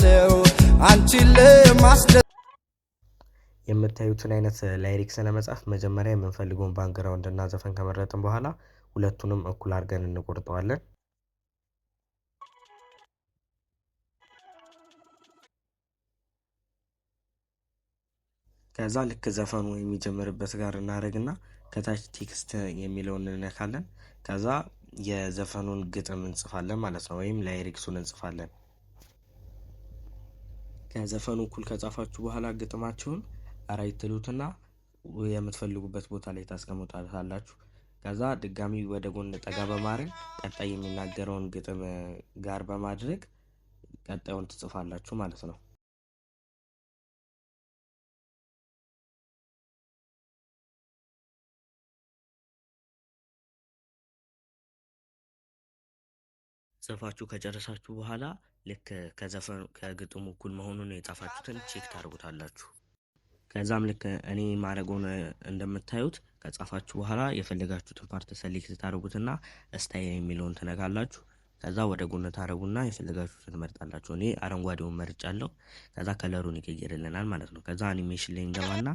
ታግያለሁ አንቺን ለማስደ የምታዩትን አይነት lyrics ለመጻፍ መጀመሪያ የምንፈልገውን background እና ዘፈን ከመረጥን በኋላ ሁለቱንም እኩል አድርገን እንቆርጠዋለን። ከዛ ልክ ዘፈኑ የሚጀምርበት ጋር እናደርግና ከታች text የሚለውን እንነካለን። ከዛ የዘፈኑን ግጥም እንጽፋለን ማለት ነው፣ ወይም lyrics ኡን እንጽፋለን። ከዘፈኑ እኩል ከጻፋችሁ በኋላ ግጥማችሁን right ትሉትና የምትፈልጉበት ቦታ ላይ ታስቀምጡታላችሁ። ከዛ ድጋሚ ወደ ጎን ጠጋ በማድረግ ቀጣይ የሚናገረውን ግጥም ጋር በማድረግ ቀጣዩን ትጽፋላችሁ ማለት ነው። ጽፋችሁ ከጨረሳችሁ በኋላ ልክ ከዘፈኑ ከግጥሙ እኩል መሆኑን የጻፋችሁትን check ታደርጉታላችሁ። ከዛም ልክ እኔ ማድረገውን እንደምታዩት ከጻፋችሁ በኋላ የፈለጋችሁትን part select ታደርጉትና style የሚለውን ትነካላችሁ። ከዛ ወደ ጎን ታደርጉና የፈለጋችሁትን ትመርጣላችሁ። እኔ አረንጓዴውን መርጫለሁ። ከዛ color ኡን ይቀይርልናል ማለት ነው። ከዛ አኒሜሽን ላይ እንገባና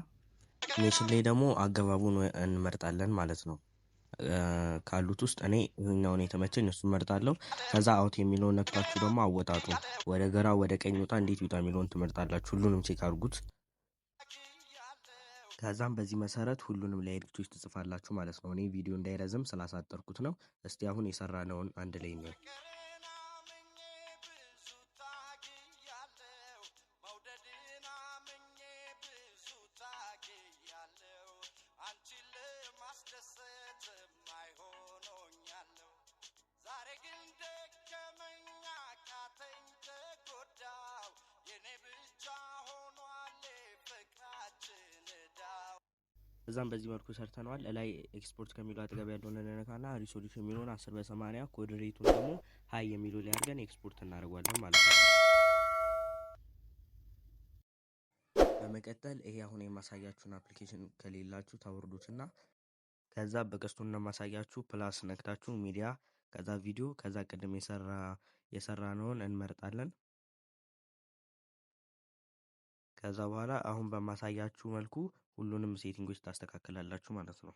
አኒሜሽን ላይ ደግሞ አገባቡን እንመርጣለን ማለት ነው። ካሉት ውስጥ እኔ ይሄኛውን የተመቸኝ እሱን መርጣለሁ። ከዛ out የሚለውን ነክታችሁ ደግሞ አወጣጡ ወደ ግራ ወደ ቀኝ ውጣ እንዴት ይውጣ የሚለውን ትመርጣላችሁ። ሁሉንም check አድርጉት። ከዛም በዚህ መሰረት ሁሉንም lyrics ኦች ትጽፋላችሁ ማለት ነው። እኔ ቪዲዮ እንዳይረዝም ስላሳጠርኩት ነው። እስቲ አሁን የሰራነውን አንድ ላይ ነው። ዛሬ ግን ደከመኝ አቃተኝ ተጎዳው የኔ ብቻ ሆኗል ፍቅራችን እዳው። እዛም በዚህ መልኩ ሰርተነዋል። ላይ ኤክስፖርት ከሚለው አጠገብ ያለውን እንነካና resolution የሚለውን 10 በ80 code rate ኡን ደግሞ high የሚለው ላይ አድርገን ኤክስፖርት እናደርገዋለን ማለት ነው። በመቀጠል ይሄ አሁን የማሳያችሁን application ከሌላችሁ ታወርዱትና ከዛ በቀስቱ እንደማሳያችሁ plus ነክታችሁ ሚዲያ ከዛ ቪዲዮ ከዛ ቅድም የሰራነውን እንመርጣለን። ከዛ በኋላ አሁን በማሳያችሁ መልኩ ሁሉንም setting ኦች ታስተካክላላችሁ ማለት ነው።